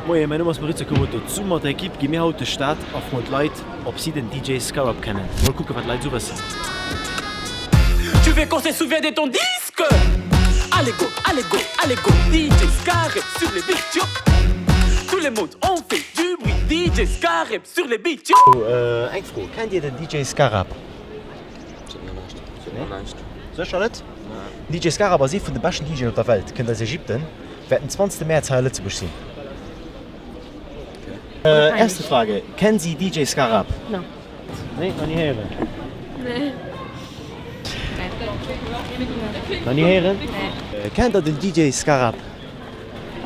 Moien, mäin Numm ass Maurizio Cavuto. Zesumme mat der Ekipp gi mir haut duerch d'Stad a froen d'Leit, ob si den DJ Scarab kennen. Mol kucken, wat d'Leit esou wëssen. Tu veux qu'on se souvienne de ton disque Allez go, allez go, allez go DJ Scarab sur les beats yo Tout le monde on fait du bruit DJ Scarab sur les beats yo Eng Fro, Kennt Dir den DJ Scarab? Seet mir näischt. Seet mir näischt. Sécher net? Den DJ Scarab ass ee vun de beschten DJen op der Welt, kënnt aus Ägypten, wäert den 20 Mäerz hei a Lëtzebuerg sinn. Erste Frage, Kennen Sie DJ Scarab? No. Nee, nach ni héieren? Nee. Nach ni héieren? Kennt der den DJ Scarab?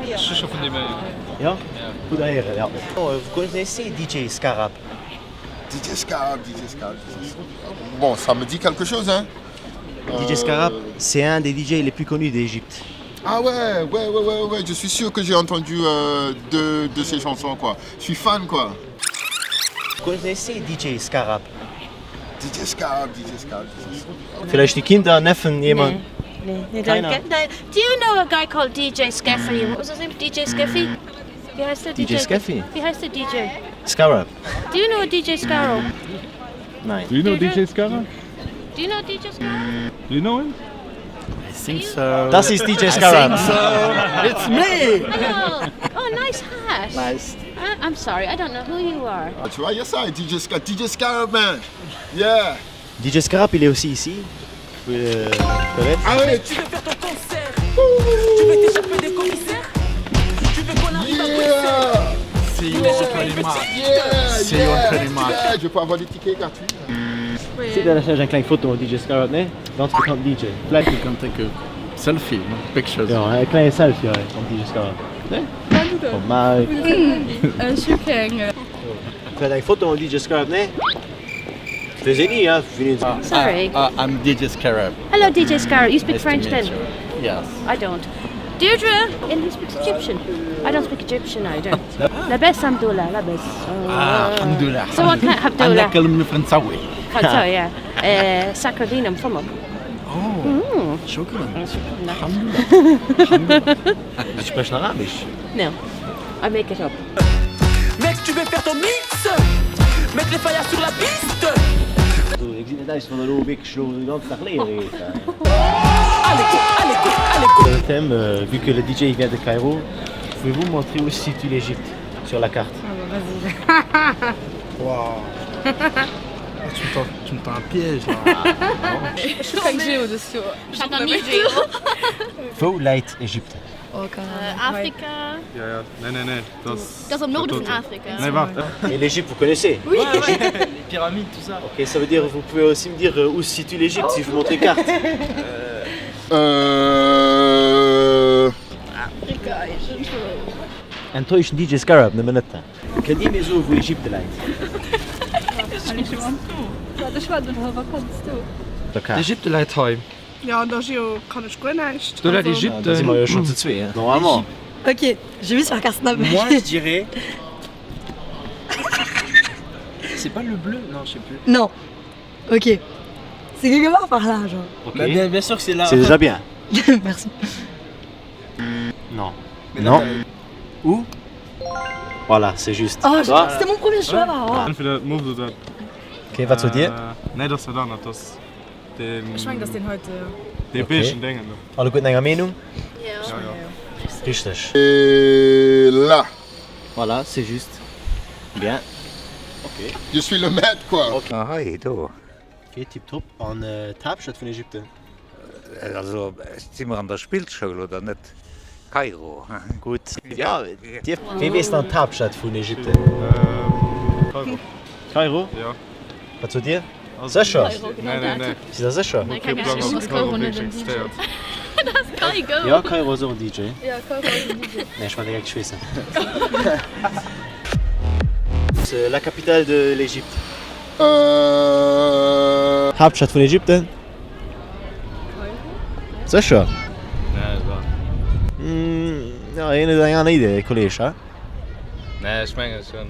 Ech hu scho vun deem héieren. Jo? Gutt héieren, ja. Vous connaissez DJ Scarab? DJ Scarab, DJ Scarab, DJ Scarab. Bon, ça me dit quelque chose, hein. DJ Scarab, c'est un des DJ les plus connus d'Égypte. Ah ouais, ouais, ouais, ouais, ouais, je suis sûr que j'ai entendu euh, deux de ses chansons, quoi. Je suis fan, quoi. Vous connaissez DJ Scarab? DJ Scarab, DJ Scarab, DJ Scarab. Vielleicht die Kinder, Neffen, jemand? Nee, nee, Keiner. nee. Do you know a guy called DJ Skeffy? What was his name? DJ Skeffy? Wie heißt der DJ Skeffy? Wie heißt der DJ? Scarab. Do you know DJ Scarab? Nein. Do you know DJ Scarab? Do you know DJ Scarab? Do you know him? I think so. Das ist DJ Scarab. It's me! Hello. Oh, nice hat. Nice. I, I'm sorry, I don't know who you are. Ah, tu vois, yes, I, DJ Scarab, DJ Scarab, man. Yeah. DJ Scarab, il est aussi ici. Vous pouvez le connaître. Ah ouais, Tu veux faire ton concert Tu veux t'échapper des commissaires Tu veux qu'on arrive à Bruxelles yeah. See you on 20 March. Yeah, See you on yeah. 20 March. Yeah, je peux avoir des tickets gratuits. Sidd der lech eng kleng Foto mam DJ Scarab, ne? Ganz bekannten DJ. Vläicht. You can take a selfie, no? Pictures. Jo, e klenge Selfie hei mam DJ Scarab, ne? Komm mei. Ech hu keng. Vläicht eng Foto mam DJ Scarab, ne? Weess een ni, hein, wien een. Sorry. Uh, I'm DJ Scarab. Hello, DJ Scarab. You speak Nice to French meet then? you. Yes. I don't. Deirdre, and he speaks Egyptian. I don't speak Egyptian either. Labes Hamdoullah, labes. Ah, Alhamdulillah. So what kind أنا Hamdoullah? كلمني فرنساوي. Sorry, yeah. Uh, Sacredinum فمك. Oh, شكرا. Sie sprechen Arabisch. No, I make it up. Mec, tu veux faire ton mix Mettre les flyers sur la piste Also, et gesit net aus, wann der elo wierklech elo den ganzen Dag léiere geet. Allez go, allez go, allez go Le thème, euh, vu que le DJ vient de Cairo, pouvez-vous montrer où se situe l'Égypte sur la carte? Ah bah vas-y. Wow. Ah, tu me tends, tu me tends un piège là. Ech hu keng Geo dëst Joer. Wou läit Ägypten? Oh, keine Ahnung. Afrika. Ja, ja. Nee, nee, nee. Das, Das am Norden vun Afrika. Nee, wart. Et l'Égypte, vous connaissez? Oui. Les pyramides, tout ça. Ok, ça veut dire vous pouvez aussi me dire euh, où se situe l'Égypte si je vous montre les cartes. Euh. Afrika, iergendwou. Enttäuschen DJ Scarab, nëmmen net dat. Kënnt Dir mir soen, wou Ägypte läit? Ech war an der Vakanz do. Der Kaart. D'Ägypte läit hei. Jo, an der Geo kann ech guer näischt. Do läit Also, Ja, da si mer Ägypten. jo schonn zu zwee, normalement. Ok, j'ai vu sur la carte Moi, je dirais. C'est pas le bleu Non, je sais plus. Non. Ok. C'est quelque part par là, genre. Ok. Bah, bien, bien sûr que c'est là. C'est déjà bien. Merci. Non. Mais là, Non. Où Voilà, c'est juste. Oh, Tu vois c'était mon premier choix. Oh. Entweder dat Mauve oder dat. Ok, wat sot Dir? Nee, dat ass dat anert. Dat ass deen. Ech mengen, dass deen heite. Dee Ok. beegen Déngen do. Alleguerten enger Meenung? Jo. Ja, ja. Richteg. Et là, Voilà, c'est juste. Bien. Ok. je suis le maître, quoi. Ah hei, do. Ok, tiptop. An d'Haaptstad vun Ägypten? Also, si mer an der Spillschoul oder net? Kairo. Gutt. Jo, dir. Wee weess dann d'Haaptstad vun Ägypten? Kairo. Kairo? Jo. Wat sot dir? Sécher? Nee, nee, nee. Sidd der sécher? Nein, Kee keng Plang, Ahnung. ob Kairo wierklech existéiert. Kaigo. Jo, Kairo ass och en DJ. Ja, Kairo ass en DJ. Nee, ech man direkt, ech weess net. La capitale de l'Égypte. Euh. Haaptstad vun Ägypten? Sécher? Nee, ech war. Jo, hien huet eng aner Idee, Kolleg, he? Nee, ech mengen schon.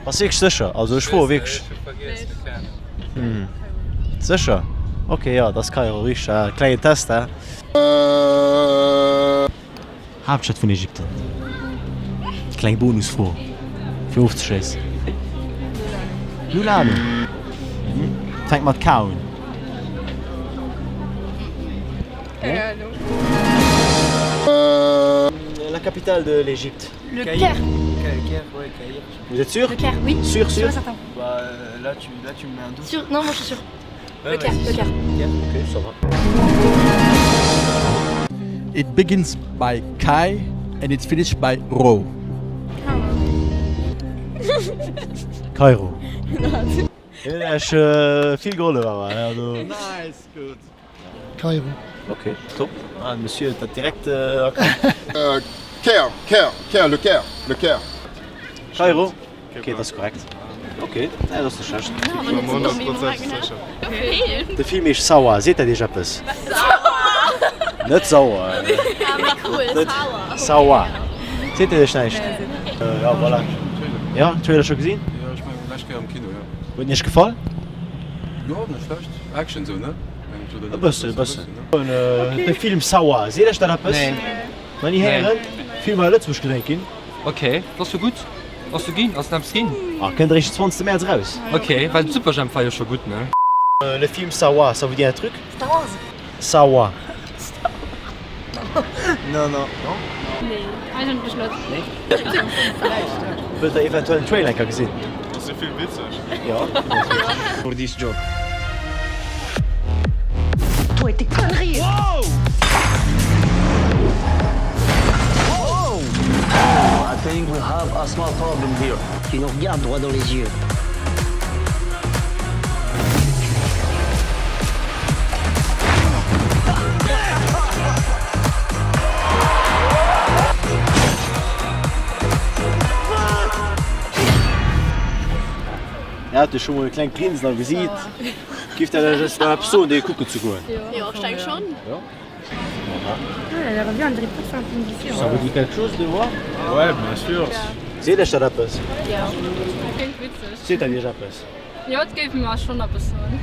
Bass wierklech sécher? Also ech froe wierklech. Ech hu vergiess, ech hu keng Ahnung. Sécher? Ok, jo, et ass Kairo, richteg, he? Klengen Test, he? Haaptstad vun Ägypten. Kleng Bonusfro fir ofzeschléissen. Null Ahnung. Fänkt mat K un. Keng Ahnung. La capitale de l'Égypte. Le Caire. Caire, ouais, Caire. Vous êtes sûr Le Caire, oui. Sûr, sûr Sûr et certain. Bah euh, là tu, là, tu me mets un doute. Sûr, non, moi je suis sûre. Ouais, Le Caire, vas-y, le Caire. Caire. Ok, ça va. It begins by Kai and it's finished by Ro. Kairo. Ech vill gehollef awer. Nice, good. Kairo. Ok, top. Ah, de Monsieur huet dat direkt erkannt. Caire, Caire, Caire, le Caire, le Caire. Kairo. Ok, dat ass korrekt. Ok, nee, dat ass net schlecht. De Film heescht Sawa. Seet dat iech eppes? Net sauer. Sawa. Seet dat iech näischt? Jo, voilà. Jo, Trailer scho gesinn? Jo, ech mengen lescht Kéier am Kino, jo. Huet en iech gefall? Jo, net schlecht. Action sou, ne? E bëssen, e bëssen. De Film Sawa, seet iech dat eppes? Nee. Nach ni héieren? Film hei a Lëtzebuerg gedréint ginn. Ok, ass jo gutt. Ass jo ginn, ass eppes ginn. Ah, kënnt eréischt den 20 Mäerz eraus. Ok, well Superjhemp war jo scho gutt, ne? Le film Sawa, ça vous dit un truc? Star Wars? Sawa. Non, non. Nee, eigentlech net. Nee? Wëllt der eventuell den Trailer eng Kéier gesinn? Ass de Film witzeg? Jo. For this job. Toi et tes conneries! I think we have a small problem here. Tu nous regardes droit dans les yeux. Dir hat jo scho mol e klengt Grinsen am Gesiit. Giff dat iech eppes nach eppes soen, dee kucken ze goen? Jo, ech denke schonn. Jo. Ça vous dit quelque chose de voir? Ouais, bien sûr. Seet iech dat eppes? Jo, kléngt witzeg. Seet dat iech eppes? Jo, et géif mer schonn eppes soen.